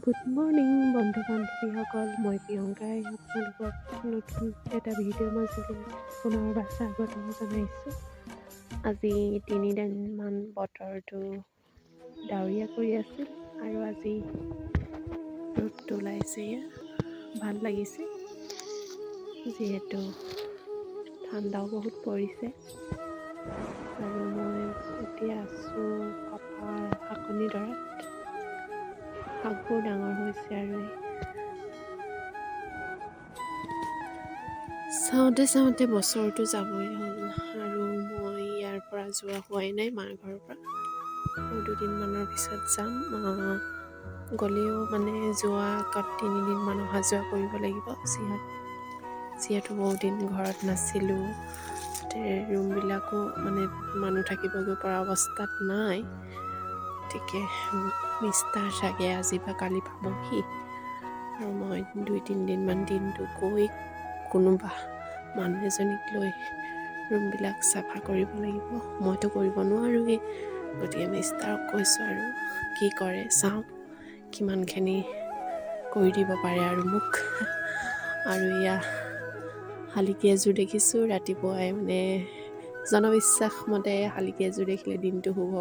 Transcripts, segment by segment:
Good morning বন্ধু বান্ধৱীসকল, মই প্ৰিয়ংকাই আপোনালোকক নতুন এটা ভিডিঅ'ৰ মাজেৰে পুনৰবাৰ স্বাগতম জনাইছোঁ। আজি তিনিদিনমান বতৰটো ডাৱৰীয়া কৰি আছিল আৰু আজি ৰ'দটো ওলাইছে, ভাল লাগিছে। যিহেতু ঠাণ্ডাও বহুত পৰিছে। আৰু মই এতিয়া আছোঁ পাপাৰ শাকনিডৰাত। শাকবোৰ ডাঙৰ হৈছে আৰু চাওঁতে চাওঁতে বছৰটো যাবই হ'ল আৰু মই ইয়াৰ পৰা যোৱা হোৱাই নাই মাৰ ঘৰৰ পৰা। আৰু দুদিনমানৰ পিছত যাম। গ'লেও মানে যোৱা আগত তিনিদিনমান অহা যোৱা কৰিব লাগিব, যিহেতু বহুত দিন ঘৰত নাছিলোঁ। ৰুমবিলাকো মানে মানুহ থাকিবগৈ পৰা অৱস্থাত নাই। গতিকে মিষ্টাৰ চাগে আজি বা কালি পাবহি আৰু মই 2-3 দিনমান দিনটো গৈ কোনোবা মানুহ এজনীক লৈ ৰুমবিলাক চাফা কৰিব লাগিব। মইতো কৰিব নোৱাৰোঁৱেই, গতিকে মিষ্টাৰক কৈছোঁ আৰু কি কৰে চাওঁ, কিমানখিনি কৰি দিব পাৰে আৰু মোক। আৰু এয়া শালিকী এযোৰ দেখিছোঁ ৰাতিপুৱাই, মানে জনবিশ্বাস মতে শালিকী এযোৰ দেখিলে দিনটো শুভ।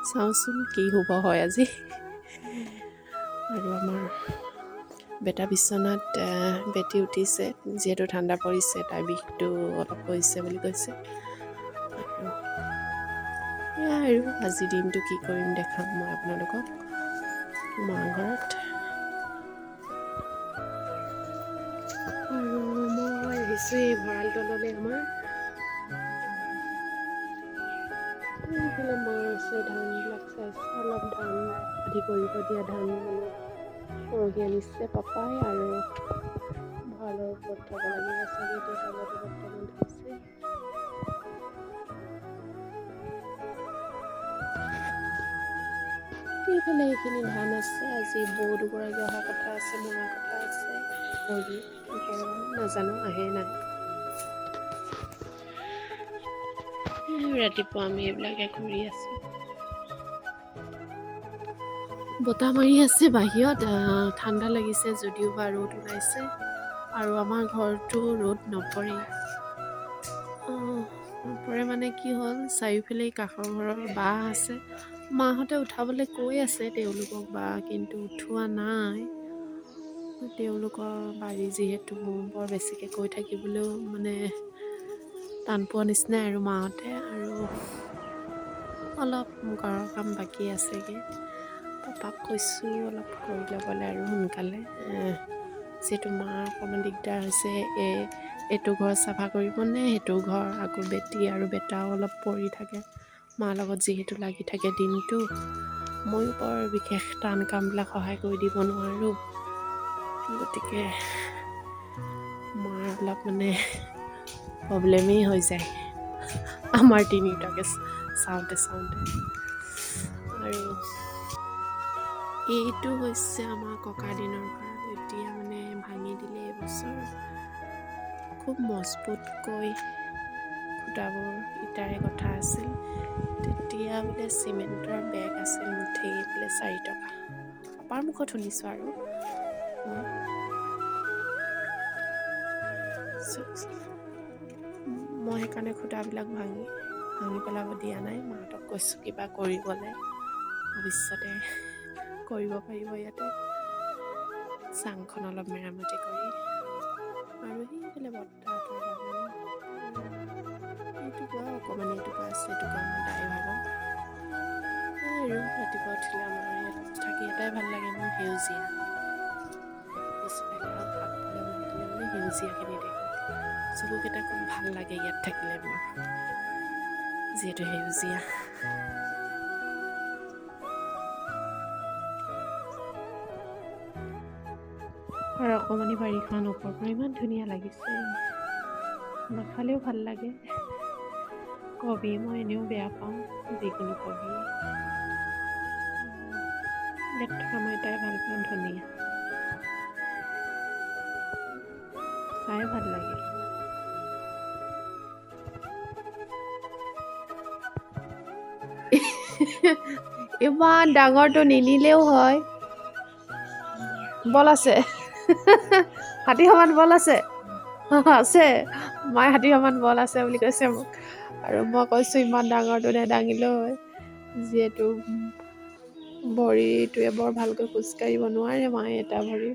চাওঁচোন কি শুভ হয় আজি। আৰু আমাৰ বেটা বিচনাত বেটি উঠিছে, যিহেতু ঠাণ্ডা পৰিছে, তাইৰ বিষটো অলপ হৈছে বুলি কৈছে। আৰু এয়া আৰু আজিৰ দিনটো কি কৰিম দেখাম মই আপোনালোকক মাৰ ঘৰত। আৰু মই আহিছোঁ এই ভঁৰাল তললৈ। আমাৰ এইফালে মা আছে, ধানবিলাক চাইছে। অলপ ধান আধি কৰিব দিয়া ধান মানে পৰহি আনিছে পাপাই আৰু ভঁৰালৰ ওপৰত থ'ব লাগিব চাগে, এতিয়া তলতে বৰ্তমান থৈছে। এইফালে এইখিনি ধান আছে। আজি বৌ দুগৰাকী অহা কথা আছে, মৰা কথা আছে পৰহি, নাজানো আহে নাহে। ৰাতিপুৱা আমি এইবিলাকে কৰি আছোঁ। বতাহ মাৰি আছে বাহিৰত, ঠাণ্ডা লাগিছে যদিও বা ৰ'দ ওলাইছে। আৰু আমাৰ ঘৰটো ৰ'দ নপৰে, নপৰে মানে কি হ'ল, চাৰিওফালে কাষৰ ঘৰৰ বাঁহ আছে। মাহঁতে উঠাবলৈ কৈ আছে তেওঁলোকক বাঁহ, কিন্তু উঠোৱা নাই। তেওঁলোকৰ বাৰী যিহেতু বৰ বেছিকৈ কৈ থাকিবলৈও মানে টান পোৱা নিচিনাই আৰু মাহঁতে। আৰু অলপ ঘৰৰ কাম বাকী আছেগৈ, পাপাক কৈছোঁ অলপ কৰি ল'বলৈ আৰু সোনকালে, যিহেতু মাৰ অকণমান দিগদাৰ হৈছে। এই এইটো ঘৰ চাফা কৰিবনে সেইটো ঘৰ, আকৌ বেটি আৰু বেটাও অলপ পৰি থাকে মাৰ লগত, যিহেতু লাগি থাকে দিনটো। ময়ো বৰ বিশেষ টান কামবিলাক সহায় কৰি দিব নোৱাৰোঁ, গতিকে মাৰ অলপ মানে প্ৰব্লেমেই হৈ যায় আমাৰ তিনিওটাকে চাওঁতে চাওঁতে। আৰু এইটো হৈছে আমাৰ ককা দিনৰ ভঁৰাল, এতিয়া মানে ভাঙি দিলে এইবছৰ। খুব মজবুতকৈ খুঁটাবোৰ ইটাৰে গঠা আছিল। তেতিয়া বোলে চিমেণ্টৰ বেগ আছিল মুঠেই বোলে 4 টকা, পাপাৰ মুখত শুনিছোঁ। আৰু মই মই সেইকাৰণে খুঁটাবিলাক ভাঙি ভাঙি পেলাব দিয়া নাই, মাহঁতক কৈছোঁ কিবা কৰিবলৈ ভৱিষ্যতে কৰিব পাৰিব ইয়াতে চাংখন অলপ মেৰামতি কৰি। আৰু সেইফালে বৰ্তাহঁতৰ বাগান, এইটুকুৰা অকণমান এইটুকুৰা আছে, এইটুকুৰা আমাৰ ড্ৰাইভাৰৰ। আৰু ৰাতিপুৱা উঠিলে আমাৰ ইয়াত থাকি এটাই ভাল লাগে মোৰ, সেউজীয়া। পিছফালে হওক আগফালে বহি দিলে মানে সেউজীয়াখিনি দেখোঁ, চকুকেইটা খুব ভাল লাগে ইয়াত থাকিলে মোৰ, যিহেতু সেউজীয়া। আৰু অকণমানি বাৰীখন ওপৰৰ পৰা ইমান ধুনীয়া লাগিছে, নাখালেও ভাল লাগে। কবি মই এনেও বেয়া পাওঁ, যিকোনো কবি। ইয়াত থকা মই এটাই ভাল পাওঁ, ধনিয়া, চাই ভাল লাগে। ইমান ডাঙৰটো নিনিলেও হয়। বল আছে, হাতী সমান বল আছে, আছে মায়ে হাতী সমান বল আছে বুলি কৈছে মোক। আৰু মই কৈছোঁ ইমান ডাঙৰটো নেদাঙিলেও হয়, যিহেতু ভৰিটোৱে বৰ ভালকৈ খোজকাঢ়িব নোৱাৰে মায়ে এটা ভৰি।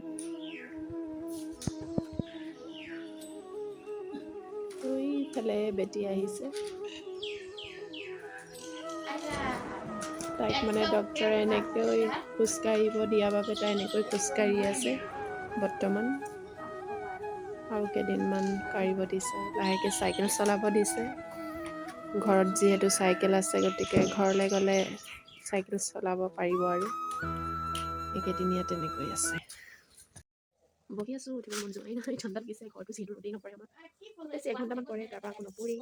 এইফালে বেটি আহিছে, তাইক মানে ডক্টৰে এনেকৈ খোজকাঢ়িব দিয়াৰ বাবে তাই এনেকৈ খোজকাঢ়ি আছে বৰ্তমান। আৰু কেইদিনমান কাঢ়িব দিছে, লাহেকৈ চাইকেল চলাব দিছে। ঘৰত যিহেতু চাইকেল আছে, গতিকে ঘৰলৈ গ'লে চাইকেল চলাব পাৰিব। আৰু এইকেইদিন ইয়াত তেনেকৈ আছে। বহি আছোঁ, উঠিব মন যোৱাই নাই, ঠাণ্ডা লাগিছে। ঘৰটো যিহেতু ৰ'দেই নপৰে আমাৰ, বেছি এঘণ্টামান পৰে, তাৰপৰা আকৌ নপৰেই।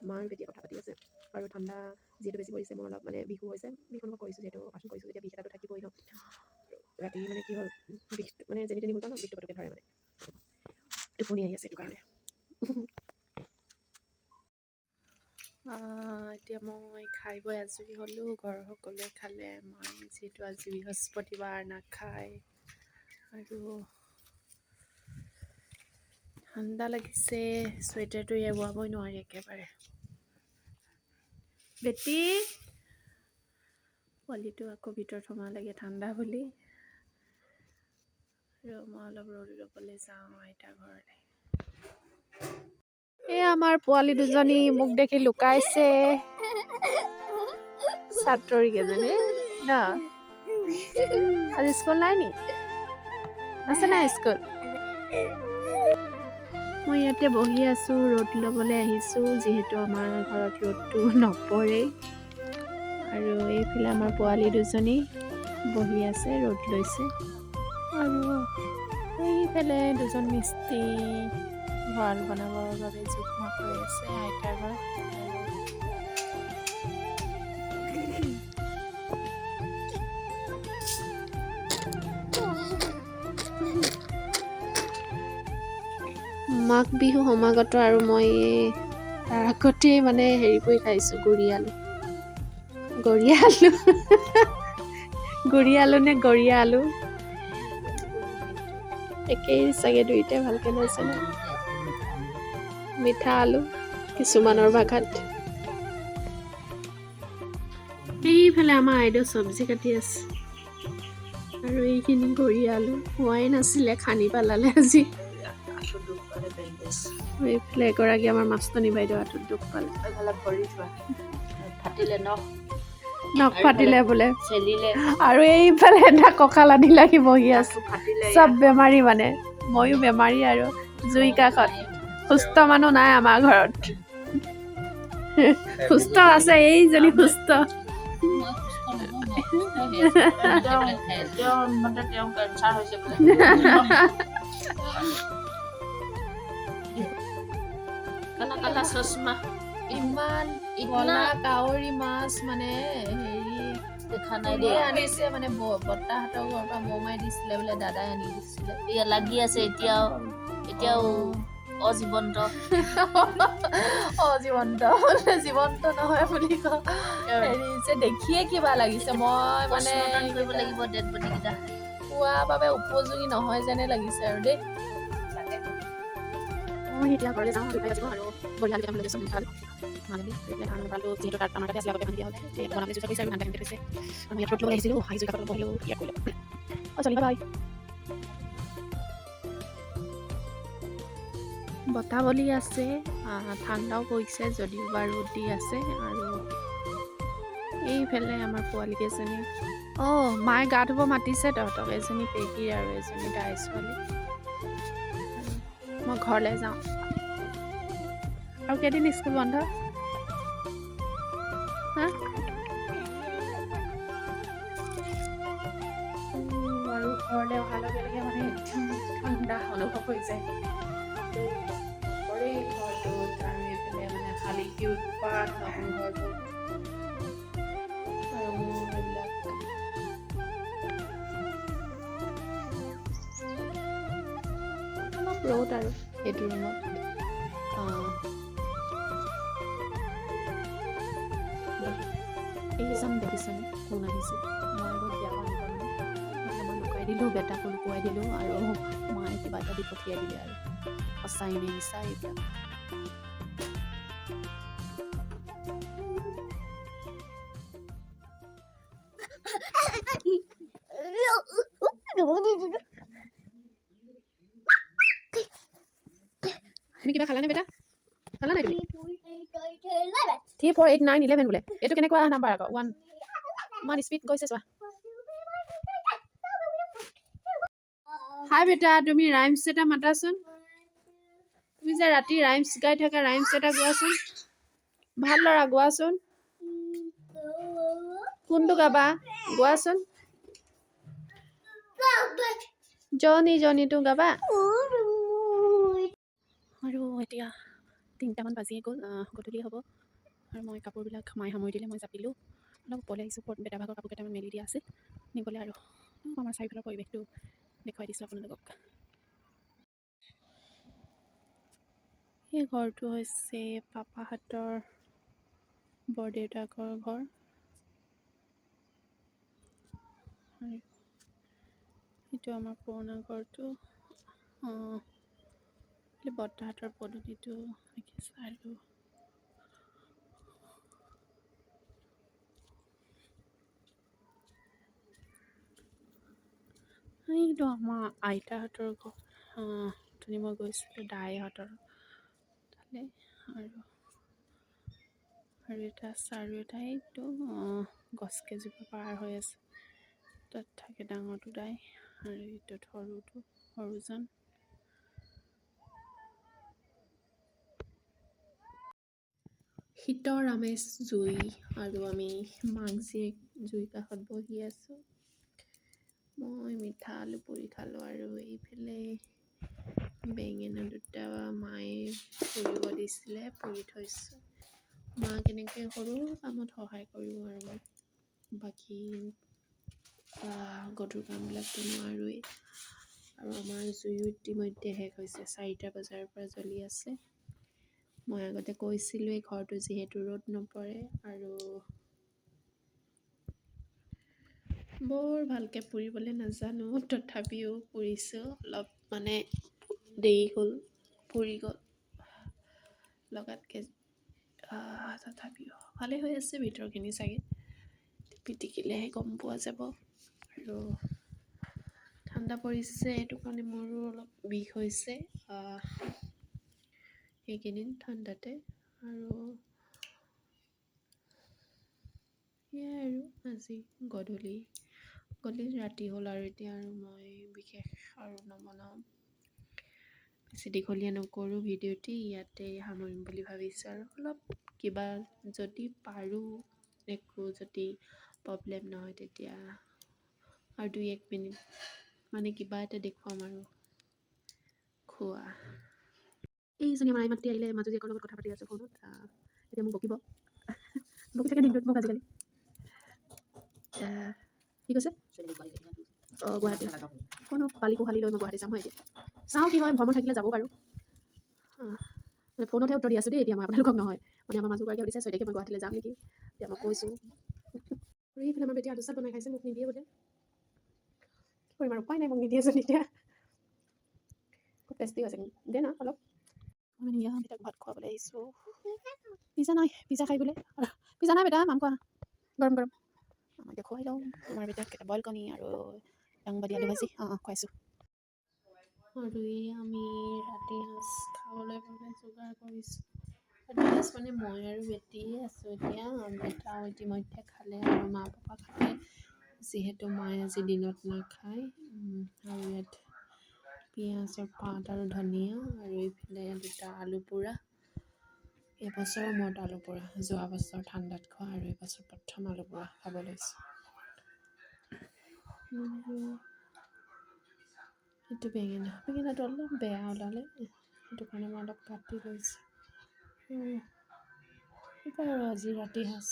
মাৰ বেটিয়ে কথা পাতি আছে। আৰু ঠাণ্ডা যিহেতু বেছি পৰিছে, মোৰ অলপ মানে বিষো হৈছে, বিষ অনুভৱ কৰিছোঁ, যিহেতু অপাৰেশ্যন কৰিছোঁ যেতিয়া বিষ এটাতো থাকিবই ন। ৰাতি মানে কি হ'ল, বিষটো মানে যেনি তেনি হ'ল ন, বিষটো পটককৈ ধৰে, মানে টোপনি আহি আছে সেইটো কাৰণে। এতিয়া মই খাই বৈ আজৰি হ'লোঁ, ঘৰৰ সকলোৱে খালে। মায়ে যিহেতু আজি বৃহস্পতিবাৰ নাখায়। আৰু ঠাণ্ডা লাগিছে, চুৱেটাৰটো এৰুৱাবই নোৱাৰি একেবাৰে। বেটি পোৱালিটো আকৌ ভিতৰত সোমালেগৈ ঠাণ্ডা বুলি। আৰু মই অলপ ৰ'দ ল'বলৈ যাওঁ আইতাৰ ঘৰলৈ। এই আমাৰ পোৱালি দুজনী মোক দেখি লুকাইছে, ছাত্ৰী কেইজনী ন। আজি স্কুল নাই নি? আছে নাই স্কুল? মই ইয়াতে বহি আছোঁ, ৰ'দ ল'বলৈ আহিছোঁ, যিহেতু আমাৰ ঘৰত ৰ'দটো নপৰেই। আৰু এইফালে আমাৰ পোৱালি দুজনী বহি আছে, ৰ'দ লৈছে। আৰু এইফালে দুজন মিস্ত্ৰী ভঁৰাল বনাবৰ বাবে জোখ মাখ হৈ আছে আইতাৰ ঘৰত। মাঘ বিহু সমাগত, আৰু মই তাৰ আগতেই মানে হেৰি কৰি খাইছোঁ, গুৰি আলু, গৰীয়া আলু, গুৰি আলু নে গৰীয়া আলু একেই চাগে, দুইটাই ভালকৈ নাজানো। মিঠা আলু কিছুমানৰ ভাষাত। এইফালে আমাৰ আইদেউ চব্জি কাটি আছে। আৰু এইখিনি গৰীয়া আলু হোৱাই নাছিলে, খান্দি পেলালে আজি। এইফালে এগৰাকী আমাৰ মাষ্টনী বাইদেউ হাতত দুখ পালে, নখ ফাটিলে বোলে। আৰু এইফালে এটা কঁকাল আদি লাগি বহি আছে, চব বেমাৰী মানে, ময়ো বেমাৰী। আৰু জুই কাষত সুস্থ মানুহ নাই আমাৰ ঘৰত, সুস্থ আছে এইজনী সুস্থ। ইমান কলা কাউৰী মাছ মানে হেৰি দেখা নাই দেই, আনিছে মানে বৰ্তাহঁতৰ ঘৰৰ পৰা বৌমাই দিছিলে বোলে, দাদাই আনি দিছিলে। এয়া লাগি আছে এতিয়াও, এতিয়াও অজীৱন্ত। অজীৱন্ত, জীৱন্ত নহয় বুলি ক। হেৰি যে দেখিয়ে কিবা লাগিছে, মই মানে কৰিব লাগিব ডেড বডি কেইটা খোৱাৰ বাবে উপযোগী নহয় যেনে লাগিছে আৰু দেই। মই এতিয়া ঘৰলৈ যাওঁ, দুটা বাজিব। আৰু বঢ়িয়া আলু কেইটামান লৈ গৈছোঁ, মিঠা আলু ভঁৰালটো যিহেতু তাত আমাৰ তাতে আছিলে আগতে, দিয়া হ'ল, বনাবলৈ চেষ্টা কৰিছে আৰু ধান থৈছে। আৰু মই ইয়াত ৰ'দ ল'বলৈ আহিছিলোঁ, আহি জুই কাষত বহিলোঁ, ইয়াত কৰিলোঁ। অঁ চলি, বাই। বতাহ বলি আছে, ঠাণ্ডাও পৰিছে যদিও বা ৰ'দ দি আছে। আৰু এইফালে আমাৰ পোৱালিকেইজনী, অঁ মায়ে গা ধুব মাতিছে তহঁতক, এজনী পেহী আৰু এজনী দাই ছোৱালী। মই ঘৰলৈ যাওঁ। আৰু কেইদিন স্কুল বন্ধ? হা? আৰু ঘৰলৈ অহাৰ লগে লগে মানে একদম ঠাণ্ডা অনুভৱ হৈ যায় ঘৰটোত। আৰু এইফালে মানে শালিকি উৎপাত নতুন ঘৰটোত। আৰু মোৰ এইবিলাক অলপ ৰ'দ আৰু এইটো ৰুমত। এইজন দেখিছেনে কোন আহিছে? মই বহুত বেয়া পাওঁ। দিলোঁ, বেটাকো লুকুৱাই দিলোঁ আৰু মায়ে কিবা এটা দি পঠিয়াই দিলে। আৰু সঁচাই নে মিছা এইবিলাক। তুমি কিবা খালানে বেটা? খালা নাই তুমি? 3, 4, 8, 9, 11 বোলে। এইটো কেনেকুৱা নাম্বাৰ আকৌ? 1। ইমান স্পীড গৈছে চোৱা। হাই বেটা, তুমি ৰাইমছ এটা মাতাচোন। তুমি যে ৰাতি ৰাইমছ গাই থাকা, ৰাইমছ এটা গোৱাচোন। ভাল ল'ৰা, গোৱাচোন। কোনটো গাবা গোৱাচোন? জনি জনিটো গাবা। আৰু এতিয়া 3টামান বাজিয়ে গ'ল, গধূলি হ'ব আৰু মই কাপোৰবিলাক মায়ে সামৰি দিলে, মই জাপিলোঁ। অলপ ওপৰলৈ আহিছোঁ, ওপৰত বেটা ভাগৰ কাপোৰ কেইটামান মেলি দিয়া আছিল নিবলৈ। আৰু আমাৰ চাৰিওফালৰ পৰিৱেশটো দেখুৱাই দিছোঁ আপোনালোকক। এই ঘৰটো হৈছে পাপাহঁতৰ বৰদেউতাকৰ ঘৰ। আৰু এইটো আমাৰ পুৰণা ঘৰটো। বৰ্তাহঁতৰ পদূলিটো দেখিছে। আৰু এইটো আমাৰ আইতাহঁতৰ ঘৰ। অথনি মই গৈছিলোঁ দাইহঁতৰ তালৈ। আৰু আৰু এটা আছে, আৰু এটা এইটো গছ কেইজোপা পাৰ হৈ আছে, তাত থাকে ডাঙৰটো দাই আৰু এইটোত সৰুটো, সৰুজন। শীতৰ আমেজ জুই আৰু আমি মাক জীয়েক জুইৰ কাষত বহি আছোঁ। মই মিঠা আলু পুৰি খালোঁ আৰু এইফালে বেঙেনা দুটা মায়ে পুৰিব দিছিলে, পুৰি থৈছোঁ। মাক এনেকৈ সৰু কামত সহায় কৰোঁ আৰু মই বাকী গধুৰ কামবিলাকতো নোৱাৰোৱেই। আৰু আমাৰ জুইও ইতিমধ্যে শেষ হৈছে, 4টা বজাৰ পৰা জ্বলি আছে। মই আগতে কৈছিলোঁৱেই, ঘৰটো যিহেতু ৰ'দ নপৰে আৰু বৰ ভালকৈ পুৰিবলৈ নাজানো, তথাপিও পুৰিছোঁ। অলপ মানে দেৰি হ'ল, পুৰি গ'ল লগাতকৈ, তথাপিও ভালেই হৈ আছে ভিতৰখিনি, চাগে পিটিকিলেহে গম পোৱা যাব। আৰু ঠাণ্ডা পৰিছে, সেইটো কাৰণে মোৰো অলপ বিষ হৈছে এইকেইদিন ঠাণ্ডাতে। আৰু সেয়াই আৰু আজি গধূলি গধূলি ৰাতি হ'ল আৰু এতিয়া আৰু মই বিশেষ আৰু নবনাওঁ, বেছি দীঘলীয়া নকৰোঁ ভিডিঅ'টি, ইয়াতে সামৰিম বুলি ভাবিছোঁ। আৰু অলপ কিবা যদি পাৰোঁ, একো যদি প্ৰব্লেম নহয় তেতিয়া আৰু 2-1 মিনিট মানে কিবা এটা দেখুৱাম আৰু খোৱা। এইজনী আমাৰ আই মাতৃ আহিলে, মাজু জীয়েকৰ লগত কথা পাতি আছোঁ ফোনত। এতিয়া মোক বকিব, বকি থাকে দিনটোত মোক আজিকালি। কি কৈছে? অঁ, গুৱাহাটী কোনো পালি পোহালি লৈ মই গুৱাহাটী যাম হয়। এতিয়া চাওঁ কি হয়, ভ্ৰমণ থাকিলে যাব পাৰোঁ। মানে ফোনতহে উত্তৰ দি আছোঁ দেই এতিয়া মই, আপোনালোকক নহয়। মানে আমাৰ মাজুগৰাকীয়ে সুধিছে 6 তাৰিখে মই গুৱাহাটীলৈ যাম নেকি, এতিয়া মই কৈছোঁ। আৰু এইফালে আমাৰ বেটি আলু চাট বনাই খাইছে, মোক নিদিয়ে বোলে। কি কৰিম আৰু, উপায় নাই, মোক নিদিয়ে যদি। এতিয়া খুব টেষ্টি হৈছে, দে না অলপ। মই মানে ইয়াত বেটাক ভাত খুৱাবলৈ আহিছোঁ। পিজ্জা নাই, পিজ্জা খাই বোলে। পিজ্জা নাই বেটা, মাংস গৰম গৰম। মই এতিয়া খুৱাই লওঁ আমাৰ বেটাক বইল কণী আৰু দাংবডি আলু ভাজি। অঁ অঁ খুৱাইছোঁ। আৰু এই আমি ৰাতি সাঁজ খাবলৈ বাবে যোগাৰ কৰিছোঁ। ৰাতি সাঁজ মানে মই আৰু বেটিয়ে আছোঁ এতিয়া। বেটাও ইতিমধ্যে খালে আৰু মা পাপা খালে, যিহেতু মায়ে আজি দিনত নাখায়। আৰু ইয়াত পিঁয়াজৰ পাত আৰু ধনিয়া আৰু এইফালে দুটা আলু পোৰা। এইবছৰৰ মূৰত আলু পোৰা, যোৱা বছৰ ঠাণ্ডাত খোৱা আৰু এইবছৰ প্ৰথম আলু পোৰা খাব লৈছোঁ। এইটো বেঙেনা, বেঙেনাটো অলপ বেয়া ওলালে, সেইটো কাৰণে মই অলপ কাটি লৈছোঁ। আৰু আজি ৰাতি সাঁজ।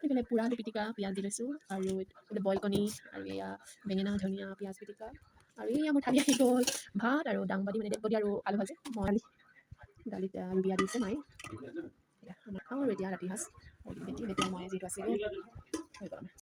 এইফালে পোৰা আলু পিটিকা, পিঁয়াজ দি লৈছোঁ আৰু এইফালে বইল কণী আৰু এয়া বেঙেনা ধনিয়া পিঁয়াজ পিটিকা। আৰু এয়া মোৰ থালি আহি গ'ল, ভাত আৰু দাংবডি মানে ডেডবডি আৰু আলু ভাজি। মই দালিত বিয়া দিছে মায়ে। আমাৰ খাওঁ আৰু এতিয়া ৰাতিৰ সাজ। বেটি, বেটি, মই যিহেতু আছিলোঁ, হৈ গ'ল আমাৰ।